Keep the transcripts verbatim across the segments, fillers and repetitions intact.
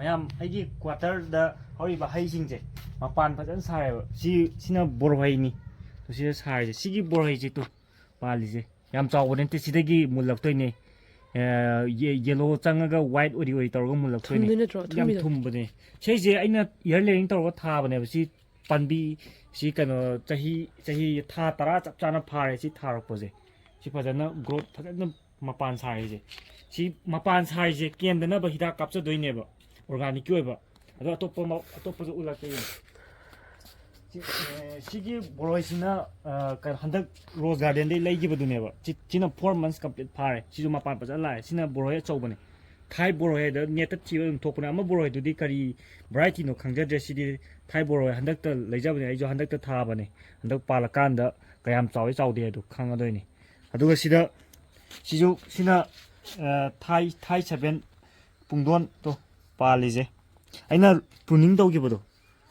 ꯃꯌꯥꯝ, ꯑꯩꯒꯤ ꯀ꯭ꯋꯥꯇꯔꯗ ꯍꯧꯔꯤꯕ ꯍꯩꯁꯤꯡꯁꯦ ꯃꯄꯥꯟ ꯐꯖꯅ ꯁꯥꯔꯦꯕ꯫ ꯁꯤ, ꯁꯤꯅ ꯕꯣꯔꯣꯍꯩꯅꯤ꯫ ꯇꯨ, ꯁꯤꯗ ꯁꯥꯔꯤꯁꯦ, ꯁꯤꯒꯤ ꯕꯣꯔꯣꯍꯩꯁꯦ ꯇꯨ ꯄꯥꯜꯂꯤꯁꯦ ꯌꯥꯝ ꯆꯥꯎꯕ ꯅꯠꯇꯦ, ꯁꯤꯗꯒꯤ ꯃꯨꯜꯂꯛꯇꯣꯏꯅꯦ꯫ ꯑ, ꯌꯦ-, ꯌꯦꯂꯣ ꯆꯪꯉꯒ ꯋꯥꯏꯠ ꯑꯣꯏꯔꯤ ꯑꯣꯏꯔꯤ ꯇꯧꯔꯒ ꯃꯨꯜꯂꯛꯇꯣꯏꯅꯦ꯫ ꯊꯨꯝꯗꯣꯏ ꯅꯠꯇ꯭ꯔꯣ? ꯌꯥꯝ ꯊꯨꯝꯃꯤꯗꯣ? ꯊꯨꯝꯕꯅꯦ꯫ ꯁꯤꯁꯦ ꯑꯩꯅ ꯏꯌꯔ ꯂꯦꯌꯔꯤꯡ ꯇꯧꯔꯒ ꯊꯥꯕꯅꯦꯕ꯫ ꯁꯤ ꯄꯥꯝꯕꯤ, ꯁꯤ ꯀꯩꯅꯣ, ꯆꯍꯤ, ꯆꯍꯤ ꯊꯥ ꯇꯔꯥ ꯆꯞ ꯆꯥꯅ ꯐꯥꯔꯦ ꯁꯤ ꯊꯥꯔꯛꯄꯁꯦ꯫ ꯁꯤ ꯐꯖꯅ ꯒ꯭ꯔꯣꯠ ꯐꯖꯅ ꯃꯄꯥꯟ ꯁꯥꯔꯤꯁꯦ꯫ ꯁꯤ ꯃꯄꯥꯟ ꯁꯥꯔꯤꯁꯦ ꯀꯦꯟꯗꯅꯕ ꯍꯤꯗꯥꯛ ꯀꯥꯞꯆꯗꯣꯏꯅꯦꯕ꯫ ꯑꯣꯔꯒꯥꯅꯤꯛꯀꯤ ꯑꯣꯏꯕ꯫ ꯑꯗꯣ ꯑꯇꯣꯞꯄ ꯃ-, ꯑꯇꯣꯞꯄꯁꯨ ꯎꯠꯂꯛꯀꯦ, ꯌꯦꯡꯉꯣ꯫ ꯁꯤ, ꯑꯦ, ꯁꯤꯒꯤ ꯕꯣꯔꯣꯏꯁꯤꯅ, ꯑ, ꯀꯩꯅꯣ, ꯍꯟꯗꯛ ꯔꯣꯁ ꯒꯥꯔꯗꯦꯟꯗꯩ ꯂꯩꯈꯤꯕꯗꯨꯅꯦꯕ꯫ ꯁꯤ, ꯁꯤꯅ ꯐꯣꯔ ꯃꯟꯁ ꯀꯝꯄ꯭ꯂꯤꯠ ꯐꯥꯔꯦ꯫ ꯁꯤꯁꯨ ꯃꯄꯥꯟ ꯐꯖꯅ ꯂꯥꯛꯑꯦ꯫ ꯁꯤꯅ ꯕꯣꯔꯣꯏ ꯑꯆꯧꯕꯅꯦ꯫ ꯊꯥꯏ ꯕꯣꯔꯣꯏ ꯍꯥꯏꯗ ꯅꯦꯠꯇ ꯊꯤꯕ ꯑꯗꯨꯝ ꯊꯣꯛꯄꯅꯦ꯫ ꯑꯃ ꯕꯣꯔꯣꯏꯗꯨꯗꯤ ꯀꯔꯤ ꯚꯦꯔꯥꯏꯇꯤꯅꯣ ꯈꯪꯖꯗ꯭ꯔꯦ꯫ ꯁꯤꯗꯤ ꯊꯥꯏ ꯕꯣꯔꯣꯏ ꯍꯟꯗꯛꯇ ꯂꯩꯖꯕꯅꯦ꯫ ꯑꯩꯁꯨ ꯍꯟꯗꯛꯇ ꯊꯥꯕꯅꯦ꯫ ꯍꯟꯗꯛ ꯄꯥꯜꯂꯀꯥꯟꯗ ꯀꯌꯥꯝ ꯆꯥꯎꯋꯤ ꯆꯥꯎꯗꯦ ꯍꯥꯏꯗꯣ ꯈꯪꯉꯗꯣꯏꯅꯤ꯫ ꯑꯗꯨꯒ ꯁꯤꯗ, ꯁꯤꯁꯨ, ꯁꯤꯅ, ꯑ, ꯊꯥꯏ, ꯊꯥꯏ ꯁꯚꯦꯟ ꯄꯨꯡꯗꯣꯟꯗꯣ ꯄꯥꯜꯂꯤꯁꯦ꯫ ꯑꯩꯅ ꯄ꯭ꯔꯨꯅꯤꯡ ꯇꯧꯈꯤꯕꯗꯣ,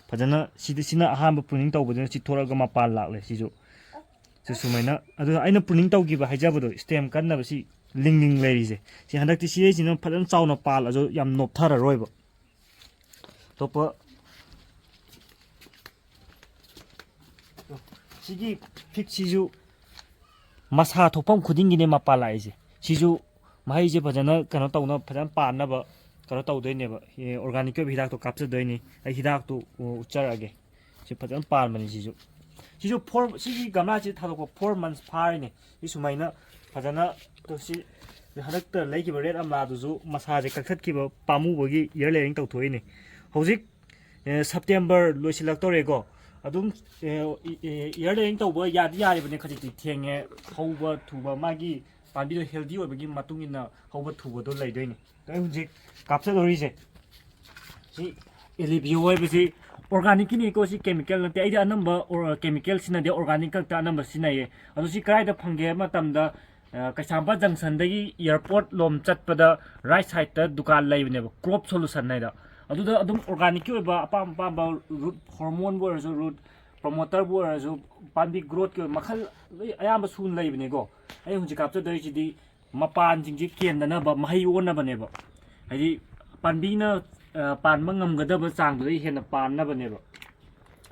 ꯐꯖꯅ ꯁꯤꯗ, ꯁꯤꯅ ꯑꯍꯥꯟꯕ ꯄ꯭ꯔꯨꯅꯤꯡ ꯇꯧꯕꯗꯨꯅ ꯆꯤꯊꯣꯔꯛꯑꯒ ꯃꯄꯥꯟ ꯂꯥꯛꯂꯦ ꯁꯤꯁꯨ꯫ ꯁꯤ ꯁꯨꯃꯥꯏꯅ, ꯑꯗꯨꯅ ꯑꯩꯅ ꯄ꯭ꯔꯨꯅꯤꯡ ꯇꯧꯈꯤꯕ ꯍꯥꯏꯖꯕꯗꯣ, ꯁ꯭ꯇꯦꯝ ꯀꯟꯅꯕ ꯁꯤ ꯂꯤꯡ ꯂꯤꯡ ꯂꯩꯔꯤꯁꯦ꯫ ꯁꯤ ꯍꯟꯗꯛꯇꯤ ꯁꯤꯗꯩꯁꯤꯅ ꯐꯖꯅ ꯆꯥꯎꯅ ꯄꯥꯜꯂꯁꯨ ꯌꯥꯝ ꯅꯣꯞꯊꯔꯔꯣꯏꯕ꯫ ꯑꯇꯣꯞꯄ ꯁꯤꯒꯤ ꯐꯤꯛꯁꯤꯁꯨ ꯃꯁꯥ ꯊꯣꯛꯐꯝ ꯈꯨꯗꯤꯡꯒꯤꯅꯦ ꯃꯄꯥꯟ ꯂꯥꯛꯏꯁꯦ꯫ ꯁꯤꯁꯨ ꯃꯍꯩꯁꯦ ꯐꯖꯅ ꯀꯩꯅꯣ ꯇꯧꯅꯕ, ꯐꯖꯅ ꯄꯥꯟꯅꯕ ꯀꯩꯅꯣ ꯇꯧꯗꯣꯏꯅꯦꯕ, ꯑꯦ, ꯑꯣꯔꯒꯥꯅꯤꯛꯀꯤ ꯑꯣꯏꯕ ꯍꯤꯗꯥꯛꯇꯣ ꯀꯥꯞꯆꯗꯣꯏꯅꯤ꯫ ꯑꯩ ꯍꯤꯗꯥꯛꯇꯣ, ꯑꯣ, ꯎꯠꯆꯔꯛꯑꯒꯦ꯫ ꯁꯤ ꯐꯖꯅ ꯄꯥꯟꯕꯅꯤ ꯁꯤꯁꯨ꯫ ꯁꯤꯁꯨ ꯐꯣꯔ, ꯁꯤꯒꯤ ꯒꯝꯂꯥꯁꯤ ꯊꯥꯗꯣꯛꯄ ꯐꯣꯔ ꯃꯟꯁ ꯐꯥꯔꯤꯅꯦ꯫ ꯁꯤ ꯁꯨꯃꯥꯏꯅ ꯐꯖꯅ, ꯇꯣ ꯁꯤ ꯍꯟꯗꯛꯇ ꯂꯩꯈꯤꯕ ꯔꯦꯠ ꯑꯝꯂꯥꯗꯨꯁꯨ ꯃꯁꯥꯁꯦ ꯀꯛꯊꯠꯈꯤꯕ ꯄꯥꯝꯃꯨꯕꯒꯤ ꯏꯌꯔ ꯂꯦꯌꯔꯤꯡ ꯇꯧꯊꯣꯛꯏꯅꯦ꯫ ꯍꯧꯖꯤꯛ, ꯑꯦ, ꯁꯦꯞꯇꯦꯝꯕꯔ ꯂꯣꯏꯁꯤꯜꯂꯛꯇꯧꯔꯦꯀꯣ꯫ ꯑꯗꯨꯝ, ꯑꯦ, ꯏ-, ꯑꯦ, ꯏꯌꯔ ꯂꯦꯌꯔꯤꯡ ꯇꯧꯕ ꯌꯥꯗꯤ ꯌꯥꯔꯤꯕꯅꯦ, ꯈꯖꯤꯛꯇꯤ ꯊꯦꯡꯉꯦ꯫ ꯍꯧꯕ ꯊꯨꯕ, ꯃꯥꯒꯤ ꯄꯥꯝꯕꯤꯗꯣ ꯍꯦꯜꯗꯤ ꯑꯣꯏꯕꯒꯤ ꯃꯇꯨꯡ ꯏꯟꯅ ꯍꯧꯕ ꯊꯨꯕꯗꯣ ꯂꯩꯗꯣꯏꯅꯦ꯫ ꯑꯩ ꯍꯧꯖꯤꯛ ꯀꯥꯞꯆꯗꯧꯔꯤꯁꯦ ꯁꯤ ꯑꯦꯂꯤꯕꯤꯌꯣ ꯍꯥꯏꯕꯁꯤ ꯑꯣꯔꯒꯥꯅꯤꯛꯀꯤꯅꯤꯀꯣ, ꯁꯤ ꯀꯦꯃꯤꯀꯦꯜ ꯅꯠꯇꯦ꯫ ꯑꯩꯗꯤ ꯑꯅꯝꯕ ꯑꯣꯔ-, ꯀꯦꯃꯤꯀꯦꯜ ꯁꯤꯖꯤꯟꯅꯗꯦ, ꯑꯣꯔꯒꯥꯅꯤꯛ ꯈꯛꯇ ꯑꯅꯝꯕ ꯁꯤꯖꯤꯟꯅꯩꯌꯦ꯫ ꯑꯗꯣ ꯁꯤ ꯀꯗꯥꯏꯗ ꯐꯪꯒꯦ ꯍꯥꯏꯕ ꯃꯇꯝꯗ, ꯑ, ꯀꯩꯁꯥꯝꯄꯥꯠ ꯖꯪꯁꯟꯗꯒꯤ ꯑꯦꯌꯥꯔꯄꯣꯔꯠ ꯂꯣꯝ ꯆꯠꯄꯗ ꯔꯥꯏꯠ ꯁꯥꯏꯗꯠꯇ ꯗꯨꯀꯥꯟ ꯂꯩꯕꯅꯦꯕ, ꯀ꯭ꯔꯣꯞ ꯁꯣꯂꯨꯁꯟ ꯍꯥꯏꯗ꯫ ꯑꯗꯨꯗ ꯑꯗꯨꯝ ꯑꯣꯔꯒꯥꯅꯤꯛꯀꯤ ꯑꯣꯏꯕ ꯑꯄꯥꯝ ꯑꯄꯥꯝꯕ ꯔꯨꯠ ꯍꯣꯔꯃꯣꯟꯕꯨ ꯑꯣꯏꯔꯁꯨ, ꯔꯨꯠ ꯄ꯭ꯔꯣꯃꯣꯇꯔꯕꯨ ꯑꯣꯏꯔꯁꯨ, ꯄꯥꯝꯕꯤ ꯒ꯭ꯔꯣꯠꯀꯤ ꯑꯣꯏꯕ ꯃꯈꯜ ꯂꯣꯏ ꯑꯌꯥꯝꯕ ꯁꯨꯅ ꯂꯩꯕꯅꯦꯀꯣ꯫ ꯑꯩ ꯍꯧꯖꯤꯛ ꯀꯥꯞꯆꯗꯣꯏꯁꯤꯗꯤ ꯃꯄꯥꯟꯁꯤꯡꯁꯤ ꯀꯦꯟꯗꯅꯕ, ꯃꯍꯩ ꯑꯣꯟꯅꯕꯅꯦꯕ꯫ ꯍꯥꯏꯗꯤ ꯄꯥꯝꯕꯤꯅ ꯑ, ꯄꯥꯟꯕ ꯉꯝꯒꯗꯕ ꯆꯥꯡꯗꯨꯗꯩ ꯍꯦꯟꯅ ꯄꯥꯟꯅꯕꯅꯦꯕ꯫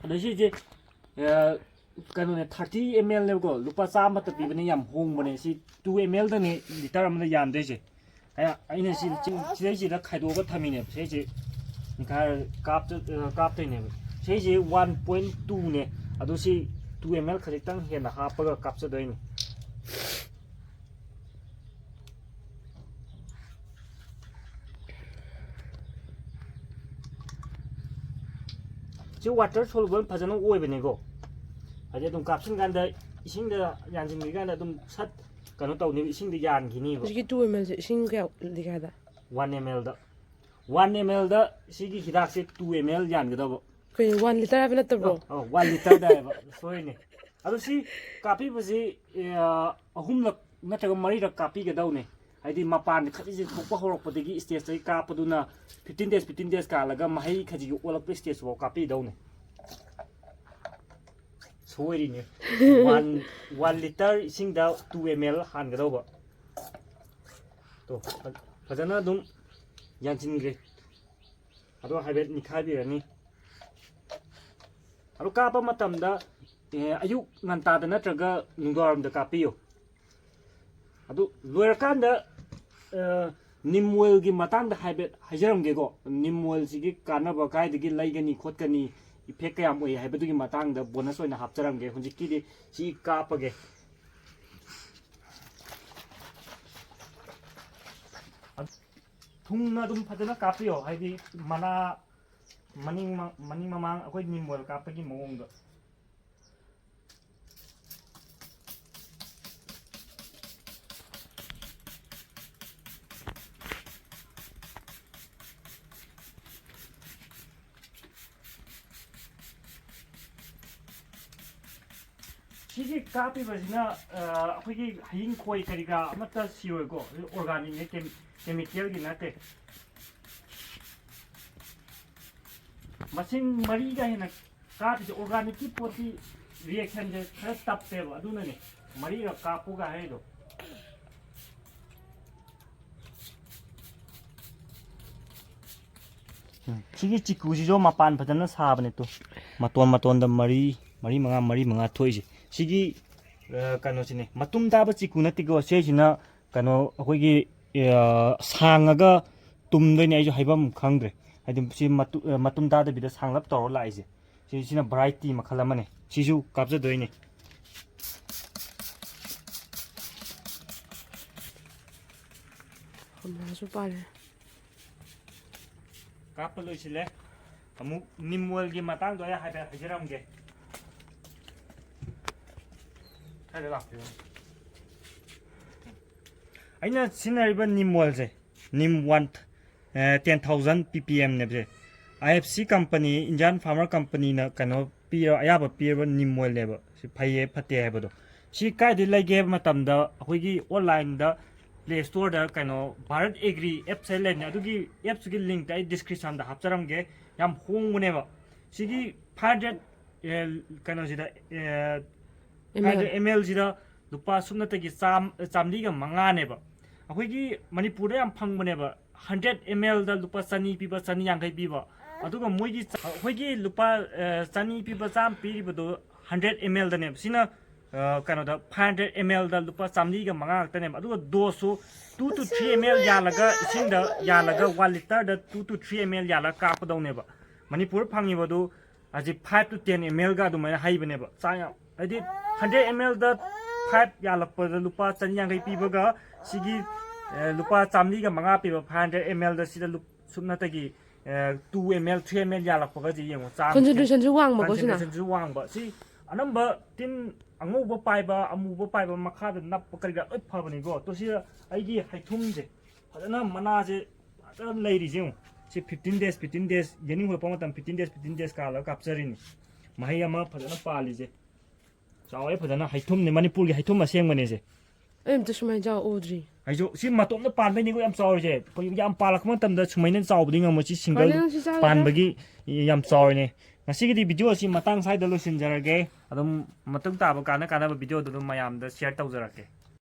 ꯑꯗꯣ ꯁꯤꯁꯦ, ꯑ, ꯀꯩꯅꯣꯅꯦ, ꯊꯥꯔꯇꯤ ꯑꯦꯝ ꯑꯦꯜꯅꯦꯕꯀꯣ, ꯂꯨꯄꯥ ꯆꯥꯝꯃꯇ ꯄꯤꯕꯅꯦ, ꯌꯥꯝ ꯍꯣꯡꯕꯅꯦ꯫ ꯁꯤ ꯇꯨ ꯑꯦꯝ ꯑꯦꯜꯗꯅꯦ ꯂꯤꯇꯔ ꯑꯃꯗ ꯌꯥꯟꯗꯣꯏꯁꯦ꯫ ꯑꯩꯅ ꯁꯤ ꯁꯤꯗꯩꯁꯤꯗ ꯈꯥꯏꯗꯣꯛꯑꯒ ꯊꯝꯃꯤꯅꯦꯕ꯫ ꯁꯤꯁꯦ ꯅꯤꯡꯈꯥꯏ ꯀꯥꯞꯇ-, ꯑ, ꯀꯥꯞꯇꯣꯏꯅꯦꯕ꯫ ꯁꯤꯁꯦ ꯋꯥꯟ ꯄꯣꯏꯟ ꯇꯨꯅꯦ꯫ ꯑꯗꯣ ꯁꯤ ꯇꯨ ꯑꯦꯝ ꯑꯦꯜ ꯈꯖꯤꯛꯇꯪ ꯍꯦꯟꯅ ꯍꯥꯞꯄꯒ ꯀꯥꯞꯆꯗꯣꯏꯅꯤ꯫ ꯁꯤ ꯋꯥꯇꯔ ꯁꯣꯂꯨꯕꯜ ꯐꯖꯅ ꯑꯣꯏꯕꯅꯤꯀꯣ꯫ ꯍꯥꯏꯗꯤ ꯑꯗꯨꯝ ꯀꯥꯞꯁꯤꯟ ꯀꯥꯟꯗ, ꯏꯁꯤꯡꯗ ꯌꯥꯟꯁꯤꯟꯈꯤ ꯀꯥꯟꯗ ꯑꯗꯨꯝ ꯁꯠ ꯀꯩꯅꯣ ꯇꯧꯅꯤꯕ, ꯏꯁꯤꯡꯗ ꯌꯥꯟꯈꯤꯅꯤꯕ꯫ ꯍꯧꯖꯤꯛꯀꯤ ꯇꯨ ꯑꯦꯝ ꯑꯦꯜꯁꯦ ꯏꯁꯤꯡ ꯀꯌꯥ ꯂꯤꯒꯦ ꯍꯥꯏꯗ? ꯋꯥꯟ ꯑꯦꯝ ꯑꯦꯜꯗ, ꯋꯥꯟ ꯑꯦꯝ ꯑꯦꯜꯗ ꯁꯤꯒꯤ ꯍꯤꯗꯥꯛꯁꯦ ꯇꯨ ꯑꯦꯝ ꯑꯦꯜ ꯌꯥꯟꯒꯗꯕ꯫ ꯀꯩꯅꯣ, ꯋꯥꯟ ꯂꯤꯇꯔ ꯍꯥꯏꯕ ꯅꯠꯇꯕ꯭ꯔꯣ? ꯑ, ꯋꯥꯟ ꯂꯤꯇꯔꯗ ꯍꯥꯏꯕ, ꯁꯣꯏꯅꯦ꯫ ꯑꯗꯣ ꯁꯤ ꯀꯥꯞꯄꯤꯕꯁꯤ, ꯑ, ꯑꯍꯨꯝꯂꯛ ꯅꯠꯇ꯭ꯔꯒ ꯃꯔꯤꯔꯛ ꯀꯥꯞꯄꯤꯒꯗꯧꯅꯦ꯫ ꯍꯥꯏꯗꯤ ꯃꯄꯥꯟ ꯈꯖꯤꯛꯁꯦ ꯊꯣꯛꯄ ꯍꯧꯔꯛꯄꯗꯒꯤ ꯁ꯭ꯇꯦꯖꯇꯒꯤ ꯀꯥꯞꯄꯗꯨꯅ ꯐꯤꯐꯇꯤꯟ ꯗꯦꯖ, ꯐꯤꯐꯇꯤꯟ ꯗꯦꯖ ꯀꯥꯜꯂꯒ ꯃꯍꯩ ꯈꯖꯤꯛ ꯑꯣꯜꯂꯛꯄ ꯁ꯭ꯇꯦꯖ ꯐꯥꯎ ꯀꯥꯞꯄꯤꯗꯧꯅꯦ꯫ ꯁꯣꯏꯔꯤꯅꯦ꯫ ꯋꯥꯟ, ꯋꯥꯟ ꯂꯤꯇꯔ ꯏꯁꯤꯡꯗ ꯇꯨ ꯑꯦꯝ ꯑꯦꯜ ꯍꯥꯟꯒꯗꯧꯕ꯫ ꯇꯣ, ꯐ-, ꯐꯖꯅ ꯑꯗꯨꯝ ꯌꯥꯟꯁꯤꯟꯈ꯭ꯔꯦ꯫ ꯑꯗꯣ ꯍꯥꯏꯐꯦꯠ ꯅꯤꯈꯥꯏꯕꯤꯔꯅꯤ꯫ ꯑꯗꯣ ꯀꯥꯞꯄ ꯃꯇꯝꯗ, ꯑꯦ, ꯑꯌꯨꯛ ꯉꯟꯇꯥꯗ ꯅꯠꯇ꯭ꯔꯒ ꯅꯨꯡꯗꯥꯡꯋꯥꯏꯔꯝꯗ ꯀꯥꯞꯄꯤꯌꯨ꯫ ꯑꯗꯨ ꯂꯣꯏꯔꯀꯥꯟꯗ, ꯑ, ꯅꯤꯝ ꯑꯣꯏꯜꯒꯤ ꯃꯇꯥꯡꯗ ꯍꯥꯏꯐꯦꯠ ꯍꯥꯏꯖꯔꯝꯒꯦꯀꯣ꯫ ꯅꯤꯝ ꯑꯣꯏꯜꯁꯤꯒꯤ ꯀꯥꯟꯅꯕ ꯀꯥꯏꯗꯒꯤ ꯂꯩꯒꯅꯤ ꯈꯣꯠꯀꯅꯤ, ꯏꯐꯦꯛ ꯀꯌꯥꯝ ꯑꯣꯏ ꯍꯥꯏꯕꯗꯨꯒꯤ ꯃꯇꯥꯡꯗ ꯕꯣꯅꯁ ꯑꯣꯏꯅ ꯍꯥꯞꯆꯔꯝꯒꯦ꯫ ꯍꯧꯖꯤꯛꯀꯤꯗꯤ ꯁꯤ ꯀꯥꯞꯄꯒꯦ꯫ ꯊꯨꯡꯅ ꯑꯗꯨꯝ ꯐꯖꯅ ꯀꯥꯞꯄꯤꯌꯣ, ꯍꯥꯏꯗꯤ ꯃꯅꯥ ꯃꯅꯤꯡ ꯃ-, ꯃꯅꯤꯡ ꯃꯃꯥꯡ ꯑꯩꯈꯣꯏ ꯅꯤꯝ ꯑꯣꯏꯜ ꯀꯥꯞꯄꯒꯤ ꯃꯑꯣꯡꯗꯣ꯫ ꯁꯤꯒꯤ ꯀꯥꯞꯄꯤꯕꯁꯤꯅ, ꯑ, ꯑꯩꯈꯣꯏꯒꯤ ꯍꯌꯤꯡ ꯈꯣꯏ ꯀꯔꯤ ꯀꯔꯥ ꯑꯃꯠꯇ ꯁꯤꯔꯣꯏꯀꯣ꯫ ꯑꯣꯔꯒꯥꯅꯤꯛꯅꯦ, ꯀꯦꯃꯤ-, ꯀꯦꯃꯤꯀꯦꯜꯒꯤ ꯅꯠꯇꯦ꯫ ꯃꯁꯤꯡ ꯃꯔꯤꯒ ꯍꯦꯟꯅ ꯀꯥꯞꯄꯤꯁꯦ, ꯑꯣꯔꯒꯥꯅꯤꯛꯀꯤ ꯄꯣꯠꯇꯤ ꯔꯤꯌꯦꯛꯁꯟꯁꯦ ꯈꯔ ꯇꯞꯄꯦꯕ, ꯑꯗꯨꯅꯅꯦ ꯃꯔꯤꯔꯛ ꯀꯥꯞꯄꯨꯒ ꯍꯥꯏꯔꯤꯗꯣ꯫ ꯎꯝ, ꯁꯤꯒꯤ ꯆꯤꯀꯨꯁꯤꯁꯨ ꯃꯄꯥꯟ ꯐꯖꯅ ꯁꯥꯕꯅꯦ꯫ ꯇꯨ, ꯃꯇꯣꯟ ꯃꯇꯣꯟꯗ ꯃꯔꯤ, ꯃꯔꯤ ꯃꯉꯥ, ꯃꯔꯤ ꯃꯉꯥ ꯊꯣꯛꯏꯁꯦ꯫ ꯁꯤꯒꯤ, ꯑ, ꯀꯩꯅꯣꯁꯤꯅꯦ, ꯃꯇꯨꯝ ꯇꯥꯕ ꯆꯤꯀꯨ ꯅꯠꯇꯦꯀꯣ꯫ ꯁꯤꯁꯤꯅ ꯀꯩꯅꯣ, ꯑꯩꯈꯣꯏꯒꯤ, ꯑ, ꯁꯥꯡꯉꯒ ꯇꯨꯝꯗꯣꯏꯅꯦ꯫ ꯑꯩꯁꯨ ꯍꯥꯏꯐꯝ ꯈꯪꯗ꯭ꯔꯦ꯫ ꯍꯥꯏꯗꯤ ꯁꯤ ꯃꯇꯨ-, ꯑ, ꯃꯇꯨꯝ ꯇꯥꯗꯕꯤꯗ ꯁꯥꯡꯂꯞ ꯇꯧꯔ ꯂꯥꯛꯏꯁꯦ꯫ ꯁꯤ, ꯁꯤꯅ variety ꯃꯈꯜ ꯑꯃꯅꯦ꯫ ꯁꯤꯁꯨ ꯀꯥꯞꯆꯗꯣꯏꯅꯦ꯫ ꯑꯃꯁꯨ ꯄꯥꯜꯂꯦ꯫ ꯀꯥꯞꯄ ꯂꯣꯏꯁꯤꯜꯂꯦ꯫ ꯑꯃꯨꯛ ꯅꯤꯝ ꯑꯣꯏꯜꯒꯤ ꯃꯇꯥꯡꯗꯣ ꯑꯩ ꯍꯥꯏꯐꯦꯠ ꯍꯥꯏꯖꯔꯝꯒꯦ꯫ ꯁ꯭ꯋꯥꯏꯗ ꯂꯥꯛꯄꯤꯔꯣ꯫ ꯑꯩꯅ ꯁꯤꯖꯤꯟꯅꯔꯤꯕ ꯅꯤꯝ ꯑꯣꯏꯜꯁꯦ, ꯅꯤꯝ one, A, ten thousand P P M ꯅꯦꯕꯁꯦ꯫ I F C company, Indian Farmer Company ꯅ ꯀꯩꯅꯣ ꯄꯤꯔ-, ꯑꯌꯥꯕ ꯄꯤꯔꯕ ꯅꯤꯝ ꯑꯣꯏꯜꯅꯦꯕ꯫ ꯁꯤ ꯐꯩꯌꯦ ꯐꯠꯇꯦ ꯍꯥꯏꯕꯗꯣ꯫ ꯁꯤ ꯀꯥꯏꯗꯩ ꯂꯩꯒꯦ ꯍꯥꯏꯕ ꯃꯇꯝꯗ, ꯑꯩꯈꯣꯏꯒꯤ online ꯗ Play Store ꯗ ꯀꯩꯅꯣ Bharat Agri apps ꯍꯥꯏꯅ ꯂꯩꯕꯅꯦ꯫ ꯑꯗꯨꯒꯤ apps ꯀꯤ link ꯇꯣ ꯑꯩ description ꯗ ꯍꯥꯞꯆꯔꯝꯒꯦ꯫ ꯌꯥꯝ ꯍꯣꯡꯕꯅꯦꯕ꯫ ꯁꯤꯒꯤ five hundred, ꯑꯦ, ꯀꯩꯅꯣꯁꯤꯗ, ꯑꯦ, ML꯫ five hundred M L ꯁꯤꯗ ꯂꯨꯄꯥ ꯁꯨꯞꯅꯇꯒꯤ ꯆꯥꯝ-, ꯆꯥꯝꯃꯔꯤꯒ ꯃꯉꯥꯅꯦꯕ꯫ ꯑꯩꯈꯣꯏꯒꯤ ꯃꯅꯤꯄꯨꯔꯗ ꯌꯥꯝ ꯐꯪꯕꯅꯦꯕ꯫ Hundred M L ꯗ ꯂꯨꯄꯥ ꯆꯅꯤ ꯄꯤꯕ, ꯆꯅꯤ ꯌꯥꯡꯈꯩ ꯄꯤꯕ꯫ ꯑꯗꯨꯒ ꯃꯣꯏꯒꯤ ꯆ-, ꯑꯩꯈꯣꯏꯒꯤ ꯂꯨꯄꯥ, ꯑ, ꯆꯅꯤ ꯄꯤꯕ, ꯆꯥꯝꯃ ꯄꯤꯔꯤꯕꯗꯣ hundred M L ꯗꯅꯦꯕ꯫ ꯁꯤꯅ, ꯑ, ꯀꯩꯅꯣꯗ five hundred M L ꯗ ꯂꯨꯄꯥ ꯆꯥꯝꯃꯔꯤꯒ ꯃꯉꯥ ꯈꯛꯇꯅꯦꯕ꯫ ꯑꯗꯨꯒ dose ꯁꯨ two to three M L ꯌꯥꯜꯂꯒ, ꯏꯁꯤꯡꯗ ꯌꯥꯜꯂꯒ, one liter the two to three M L ꯌꯥꯜꯂꯒ ꯀꯥꯞꯀꯗꯧꯅꯦꯕ꯫ ꯃꯅꯤꯄꯨꯔ ꯐꯪꯉꯤꯕꯗꯨ ꯍꯧꯖꯤꯛ five to ten M L ꯒ ꯑꯗꯨꯃꯥꯏꯅ ꯍꯩꯕꯅꯦꯕ꯫ ꯆꯥꯡ ꯌꯥꯝ, ꯍꯥꯏꯗꯤ hundred M L ꯗ five ꯌꯥꯜꯂꯛꯄꯗ ꯂꯨꯄꯥ ꯆꯅꯤ ꯌꯥꯡꯈꯩ ꯄꯤꯕꯒ, ꯁꯤꯒꯤ, ꯑꯦ, ꯂꯨꯄꯥ ꯆꯥꯝꯃꯔꯤꯒ ꯃꯉꯥ ꯄꯤꯕ five hundred M L ꯗ ꯁꯤꯗ ꯂꯨꯞ-, ꯁꯨꯞꯅꯇꯒꯤ, ꯑꯦ, two M L, three M L ꯌꯥꯜꯂꯛꯄꯒꯁꯦ ꯌꯦꯡꯉꯣ꯫ ꯆꯥꯡ Concentration ꯁꯨ ꯋꯥꯡꯕꯀꯣ ꯁꯤꯅ꯫ Concentration ꯁꯨ ꯋꯥꯡꯕ꯫ ꯁꯤ ꯑꯅꯝꯕ ꯇꯤꯟ ꯑꯉꯧꯕ ꯄꯥꯏꯕ, ꯑꯃꯨꯕ ꯄꯥꯏꯕ, ꯃꯈꯥꯗ ꯅꯞꯄ ꯀꯔꯤ ꯀꯔꯥ ꯂꯣꯏ ꯐꯕꯅꯤꯀꯣ꯫ ꯇꯣ ꯁꯤꯗ ꯑꯩꯒꯤ ꯍꯩꯊꯨꯝꯁꯦ ꯐꯖꯅ, ꯃꯅꯥꯁꯦ ꯐꯖꯅ ꯂꯩꯔꯤꯁꯦ ꯌꯦꯡꯉꯣ꯫ ꯁꯤ fifteen days, fifteen days, ꯌꯦꯅꯤꯡ ꯍꯨꯔꯛꯄ ꯃꯇꯝ fifteen days, fifteen days ꯀꯥꯜꯂꯒ ꯀꯥꯞꯆꯔꯤꯅꯤ꯫ ꯃꯍꯩ ꯑꯃ ꯐꯖꯅ ꯄꯥꯜꯂꯤꯁꯦ꯫ ꯆꯥꯎꯔꯦ ꯐꯖꯅ, ꯍꯩꯊꯨꯝꯅꯦ, ꯃꯅꯤꯄꯨꯔꯒꯤ ꯍꯩꯊꯨꯝ ꯑꯁꯦꯡꯕꯅꯦ ꯁꯦ꯫ ꯑꯩ ꯑꯝꯇ ꯁꯨꯃꯥꯏꯅ ꯆꯥꯎ ꯎꯗ꯭ꯔꯤ꯫ ꯑꯩꯁꯨ ꯁꯤ ꯃꯇꯣꯝꯇ ꯄꯥꯟꯕꯩꯅꯤꯀꯣ ꯌꯥꯝ ꯆꯥꯎꯔꯤꯁꯦ꯫ ꯑꯩꯈꯣꯏ ꯌꯥꯝ ꯄꯥꯜꯂꯛꯄ ꯃꯇꯝꯗ ꯁꯨꯃꯥꯏꯅ ꯆꯥꯎꯕꯗꯤ ꯉꯝꯃꯣꯏ꯫ ꯁꯤ single ꯀꯥꯏꯅ ꯁꯤ ꯆꯥꯒꯗ꯭ꯔꯥ? ꯄꯥꯟꯕꯒꯤ ꯌꯥꯝ ꯆꯥꯎꯔꯤꯅꯦ꯫ ꯉꯁꯤꯒꯤꯗꯤ video ꯑꯁꯤ ꯃꯇꯥꯡ ꯁ꯭ꯋꯥꯏꯗ ꯂꯣꯏꯁꯤꯟꯖꯔꯒꯦ꯫ ꯑꯗꯨꯝ ꯃꯇꯨꯡ ꯇꯥꯕ ꯀꯥꯟꯅ ꯀꯥꯟꯅꯕ video ꯗ ꯑꯗꯨꯝ ꯃꯌꯥꯝꯗ share ꯇꯧꯖꯔꯛꯀꯦ꯫